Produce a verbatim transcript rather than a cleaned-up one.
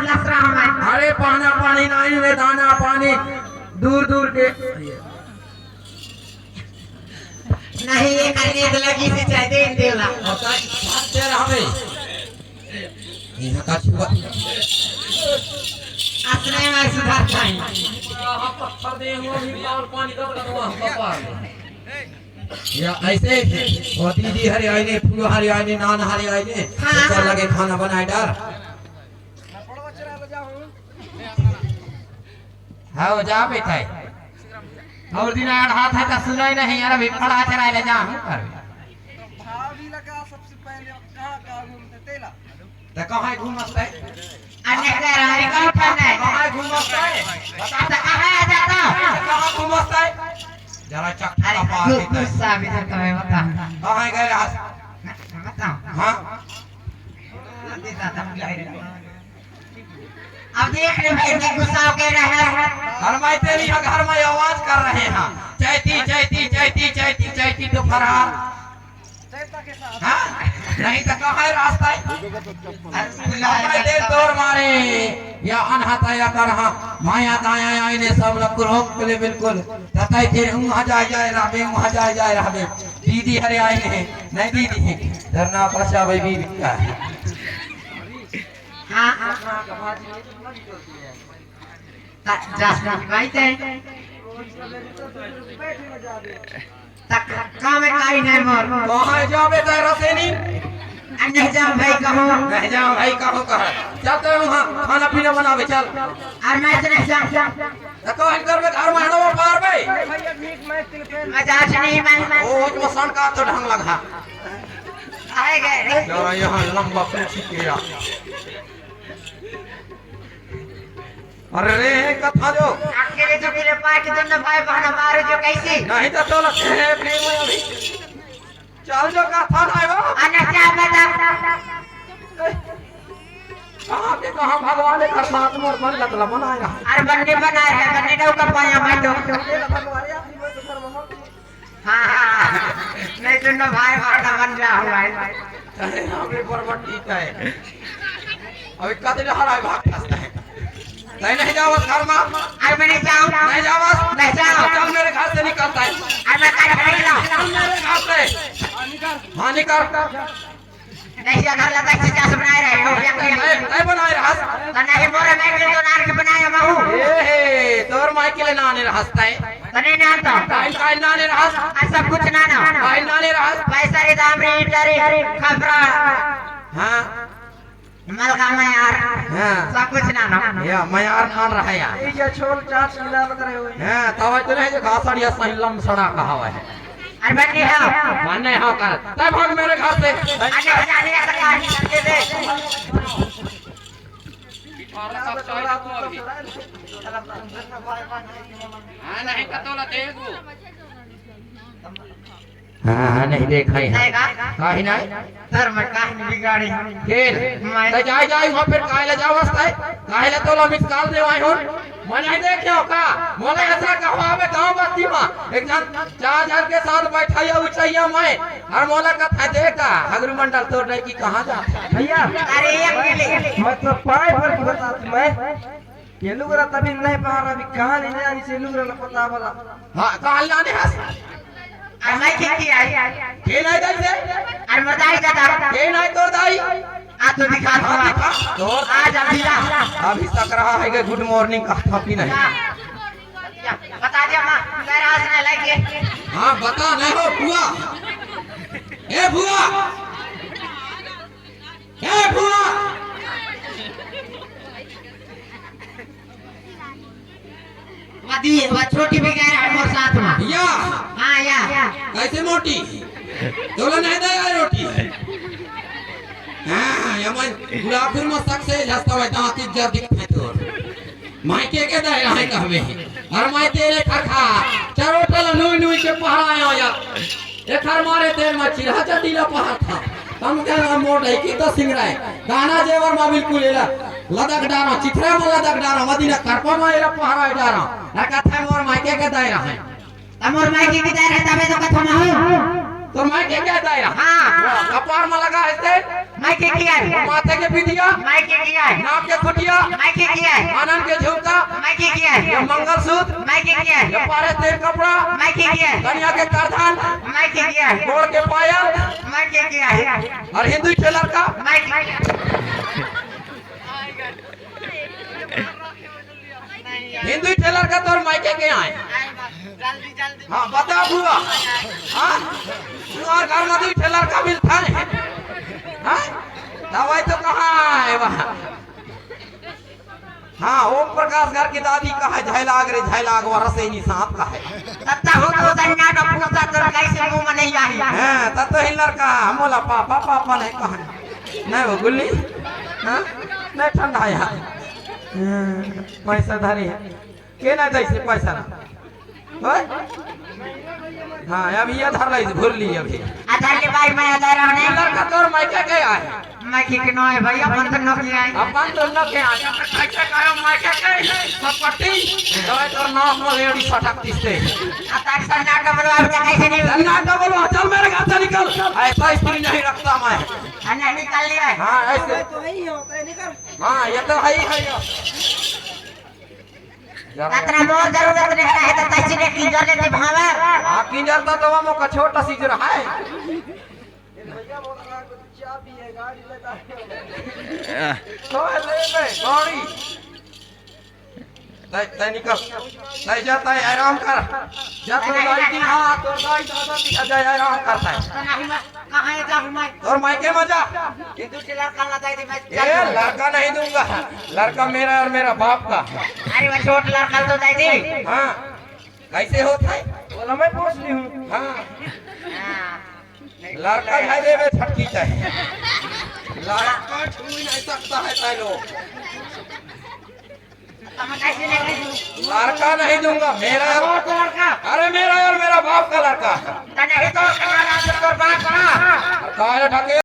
लसरा हमारे। अरे पाना पानी नहीं में दाना पानी दूर दूर के। नहीं, ये करने तो लगी से चाहते हैं देवला। और का भाग दे रहा हमें। यहाँ का छुआ। असने में सुधार पाई। यहाँ पत्थर दे हुआ भी और पानी का बदलवा हम पार। या ऐसे ही, और दीदी हरे आईने, फूल हरे आईने, नान हरे आईने, हाँ, तो हाँ। लगे खाना बनाए डार। हाँ, वो जा बेटा है। और दिन आड़ हाथ है तो सुनाई नहीं, यार, अभी पड़ा चढ़ाए ले जा, हम कर। भाभी लगा सबसे पहले, कहाँ, कहाँ घूमते तेला? तो कहाँ घूमत है? अन्य कह रहा है, कहाँ पर है? कहाँ घूमत है? बता। तो कहाँ आ जाता? कहाँ घूमत है? जरा चक्कर अरे, का पार गु-, देता है। गुस्सा भी तो तुम्हें बता। कहाँ गए रास? बताओ। हाँ? अरे दादा, बुलाए रहे। अब देख रहे भाई, मैं गुस्सा हो गए रहे हैं। घर में तेरी घर में आवाज कर रहे हैं, चैती, चैती, चैती, चैती, चैती तो फरार। हाँ? नहीं तो कहाँ है रास्ता है? अरे, मैं दे तोर मारे, या अनहता या करहा, माया दाया आईने सब लोग को रोक ले बिल्कुल। तताई फिर वहाँ जाए जाए रहबे, वहाँ जाए जाए रहबे। दीदी हरे आईने, नहीं दीदी, धरना पछा भाई बीबी का। हाँ। त-, जसना की बात है। त-, काम में काई नहीं मोर। कहाँ जाबे तै रसेनी? आ, नहीं जाऊँ भाई कहूँ। नहीं जाऊँ भाई कहूँ कहा। चल तै वहाँ खाना पीना बनावे, चल। और मैं तो नहीं जाऊँ। त कहाँ करबे घर में हड़वा पार बे? मजाक नहीं मैं। ओ, मसान का तो ढंग लगा। आए गए। जरा यहाँ लंबा पूछी के यार। अरे रे, कथा जो। अकेले जो मेरे पास के दोनों भाई बहन मारो जो कैसी? नहीं तो चलो, हे, हे, हे, अभी। चल जो कथा नहीं बा। अरे क्या बता? कहाँ के कहाँ भगवान ने कथा मोर मन लतला बनाया। अरे बन्ने बनाए है, बन्ने डौ का पाया मैं तो। हाँ, हाँ, हाँ। नहीं तो ना भाई भाड़ा बन रहा हूँ भाई। अरे राम रे, बरबट्टी का है। अभी कतले हराए भाग खसता है। नहीं, नहीं जाओ घर में। अरे मैं नहीं जाऊँ। नहीं जाओ। नहीं जाओ। चल मेरे घर से निकलता है। अरे मैं कल निकला। चल मेरे घर से। हाँ, निकल। नहीं, ये घर लगा, पचास बनाए रहे हो, क्या करें? नहीं, नहीं बनाए रहस। तो नहीं, मोरे मैं के तो नान के बनाए हम हूँ। ए हे, तोर माई के लिए नाने रहस तै। तो नहीं ना तो। काहे, काहे नाने रहस? आ, सब कुछ ना ना। काहे नाने रहस? पैसा रे, दाम रे, ईटा रे, खपरा। हाँ। मलका में यार। हाँ। सब कुछ ना ना। या, मैं यार नान रहा यार। ये छोल चाट मिला बता रहे हो। हाँ, तब तो नहीं जो घासड़िया सही लम सड़ा कहावा है। अरे बन्ने हो। बन्ने हो कर। तब भाग मेरे घर से। अरे हजारे ऐसा कहानी करके दे। हाँ, नहीं कतोला देखो। हाँ, हाँ, नहीं देखा है। नहीं का? काहे नहीं? सर, मैं काहे नहीं बिगाड़ी? फिर? मैं तो जाए, जाए वहाँ फिर काहे ले जाओ वास्ते? काहे ले तो लो मिस कॉल दे आए हो? मैं नहीं देखे हो का? मोला ऐसा कहवा में गाँव बस्ती में एक जन चार जन के साथ बैठा या उचैया मैं, और मोला कथा देखा, हगरू मंडल तोर नहीं कि कहाँ जा? भैया, अरे एक मिनट। मतलब पाए पर की बता मैं, ये लुगरा तभी नहीं पा रहा, अभी कहाँ नहीं जानी से लुगरा ना पता वाला। हाँ, कहाँ लाने हस? अरे मैं क्या किया? के नहीं दाई से? अरे मैं दाई का था। के नहीं तो दाई? आ तो दिखा हाँ, दो। दिखा। तो आज अभी आ। अभी तक रहा है कि गुड मॉर्निंग का था भी नहीं। बता दिया माँ, मैं राज में लग गए। हाँ, बता नहीं हो बुआ। ए बुआ। ए बुआ। वदी, वो छोटी भी गए रहे मोर साथ में। या। हाँ, या। कैसे मोटी? तोला नहीं दे यार रोटी। हाँ, ये मैं गुलाबपुर में शक से जस्ता हुआ दांत इज्जत दिखते तो। मायके के दायरा है कहवे। और मैं तेरे खरखा, चरोटा ला नुई नुई के पहराया या। एखर मारे तेल में चिरहा चटीला पहाड़ था। तम के नाम मोड़ है कि तो सिंगराय। गाना जेवर मा बिल्कुल एला। लदक डारा, चिथरा मा लदक डारा, मदीना करपा मा एला पहराय डारा। ना कथे मोर मायके के दायरा है। तमोर मायके के दायरा है, तबे तो कथा मा हूँ। तोर मायके के आय दाई? हाँ। वाह, कपार में लगा हे तेल? मायके के आय। माथे के बिंदिया? मायके के आय। नाक के खुटिया? मायके के आय। कानन के झुमका? मायके के आय। ये मंगलसूत्र? मायके के आय। ये पारे तेल कपड़ा? मायके के आय। कनिया के करधन? मायके के आय। गोड़ के पायल? मायके के आय। अउ हिंदू ठेलर का? मायके के आय। हिंदू ठेलर का तोर मायके के आय? हाँ, बता बुआ। हाँ? तुम्हार घर में दू ठेलर का मिलता है? हाँ? दवाई तो कहाँ है वहाँ? हाँ, ओम प्रकाश घर की दादी कहा, "झायलाग रे झायलाग, वरसे ही सांप का है।" तब तो हम तो सन्ना का पूछा कर कैसे मुंह में नहीं आई। हाँ, तब तो हिलर का, हम बोला, "पापा, पापा नहीं कहा।" नहीं वो गुल्ली? हाँ? नहीं ठंडा यार। हाँ, पैसा धरे है। के ना जैसे पैसा ना। ओए? हाँ, अब ये धर लाई, भूल ली अभी। आ धर ले भाई, मैं अदा रहने। लड़का तोर मायके के आय? मायके के नो है भाई, अपन तो नो के आय। अपन तो नो के आय। कैसे करो मायके के? सब पट्टी। तो तोर नाम में लेडी सटक तिस्ते। आ तार सन्नाटा बोलो, आप कैसे नहीं? सन्नाटा बोलो, चल मेरे घर से निकल। ऐसा स्त्री नहीं रखता मैं। हाँ, नहीं निकल लिया है। हाँ, ऐसे। तो है ही हो, तो निकल। हाँ, ये तो है ही है ये। अतना मोर जरूरत नहीं है, तो तैसे ने किंजर लेते भावे। हाँ, किंजर तो दवा मोका छोटा सीजर है। भैया बोल रहा है, कुछ चाबी है, गाड़ी लगा। तो ले बे, गाड़ी। तै, तै निकल। तै जा, तै आराम कर। जा, तोर दाई दी, हाँ, तोर दाई दादा दी, जा, आराम कर तै। तो नहीं मैं, कहाँ है जाऊँ मैं? तोर मायके में जा। हिंदू से लड़का ना जाए, मैं ए, लड़का नहीं दूंगा। लड़का मेरा और मेरा बाप का। अरे, वो छोट लड़का तो दे दी। हाँ, कैसे होता है? बोला, मैं पूछ ली हूँ। हाँ। हाँ। लड़का है देवे छटकी चाहे। लड़का छू ही नहीं सकता है तै लोग। हम कैसे नहीं दे दी? लड़का नहीं दूंगा, मेरा। वो तो लड़का। अरे, मेरा और मेरा बाप का लड़का। तो नहीं तो कहाँ ना तो बाप का। काहे ढके